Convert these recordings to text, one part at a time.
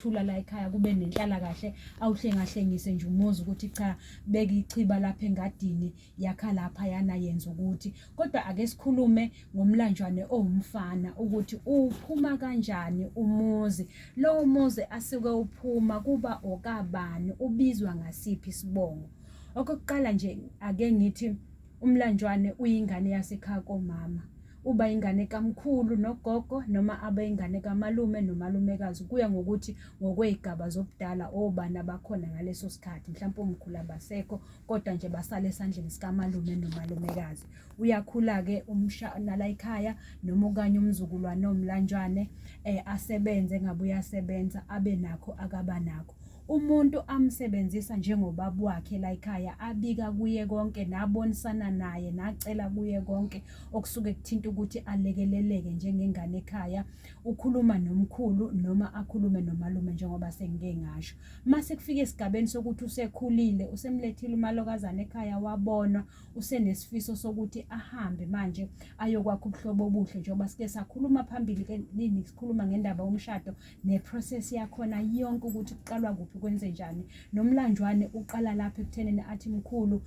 Thula la ekhaya kube nenhlalakahle, awuhlengahlengise nje umuzi ukuthi cha, beka ichiba lapha engadini, yakha lapha yana, yenza ukuthi. Kodwa ake sikhulume ngomlanjwane owumfana ukuthi uphuma kanjani umuzi. Lowo muzi asuke uphuma kuba okabani, ubizwa ngasiphi isibongo? Okokuqala nje ake ngithi umlanjwane uyingane yasekhaya komama. Uba ingane kamkhulu nogogo noma abe ingane kamalume nomalumekazi, kuya ngokuthi ngokwey'gaba zobudala obani abakhona ngaleso sikhathi. Mhlawumpe omkhulu abasekho kodwa nje basale esandleni sikamalume nomalumekazi. Uyakhula-ke umshana la ekhaya noma okanye umzukulwane omlanjwane, asebenze ngabe uyasebenza, abe nakho akaba nakho. Umuntu amsebenzisa njengobaba wakhe la ekhaya, abika kuye konke, nabonisana naye, nacela kuye konke okusuke kuthinta ukuthi alekeleleke njengengane ekhaya. Ukhuluma nomkhulu noma akhulume nomalume njengoba sengike ngasho. Mase kufika esigabeni sokuthi usekhulile, usemlethile umalokazane ekhaya, wabonwa, usenesifiso sokuthi ahambe manje ayokwakha ubuhlobo obuhle, njengoba sike sakhuluma phambili ke nini sikhuluma ngendaba yomshado neprocess yakhona yonke ukuthi kuqalwa kuphi, kwenze njani. Nomlanjwane uqala lapha ekuthenini athi mkhulu,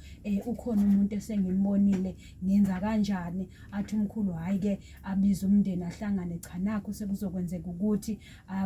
ukhona umuntu esengimbonile, ngenza kanjani? Athi umkhulu hhayi ke, abize umndeni ahlangane, cha nakho sekuzokwenzeka ukuthi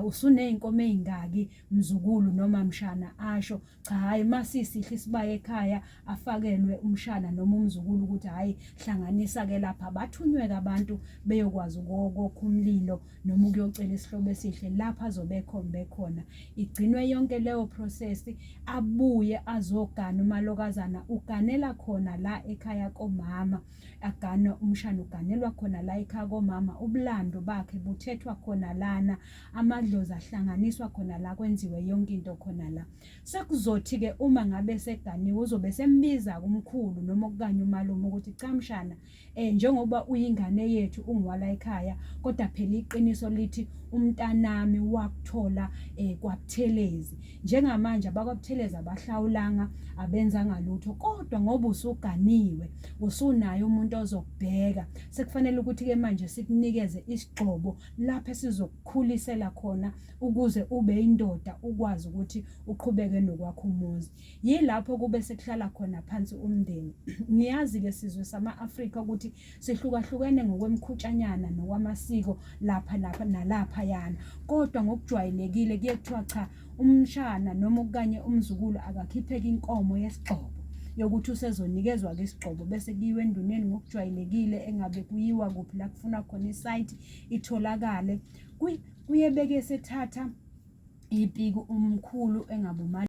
usuney'nkomo ey'ngaki mzukulu noma mshana, asho cha hhayi masisihle isibaya ekhaya, afakelwe umshana noma umzukulu ukuthi hhayi hlanganisa-ke lapha, bathunywe-ke abantu beyokwazi ukokha umlilo noma ukuyocela isihlobo esihle lapha azobe ekhombe khona. Igcinwe yonke leyo process, abuye azogana umalokazana, uganela khona la ekhaya komama, agane umshana, uganelwa khona la ekhaya komama, ubulando bakhe buthethwa khona lana, amadlozi ahlanganiswa khona la, kwenziwe yonke into khona la. Sekuzothi-ke uma ngabe seganiwe, uzobe sembiza kumkhulu noma okanye umalume ukuthi cha mshana, njengoba uyingane yethu ungiwala ekhaya, kodwa phela iqiniso lithi umntanami wakuthola kwaButhelezi. Njengamanje abakwaButhelezi abahlawulanga, abenzanga lutho, kodwa ngoba usuganiwe, usunaye umuntu ozokubheka, sekufanele ukuthi-ke manje sikunikeze isigxobo lapho esizokukhulisela khona ukuze ube indoda, ukwazi ukuthi uqhubeke nokwakha umuzi. Yilapho kube sekuhlala khona phansi umndeni. Ngiyazi-ke sizwe sama-Afrika ukuthi sihlukahlukene ngokwemikhutshanyana nokwamasiko lapha lapha nalaphayana, kodwa ngokujwayelekile kuye kuthiwa cha, umshana noma okanye umzukulu akakhipheke inkomo yesigxobo yokuthi usezonikezwa-ke isigxobo, bese kuyiwe enduneni ngokujwayelekile, engabe kuyiwa kuphi la kufunwa khona isayithi itholakale. Kuye beke sethatha ipiki umkhulu engabe umalume.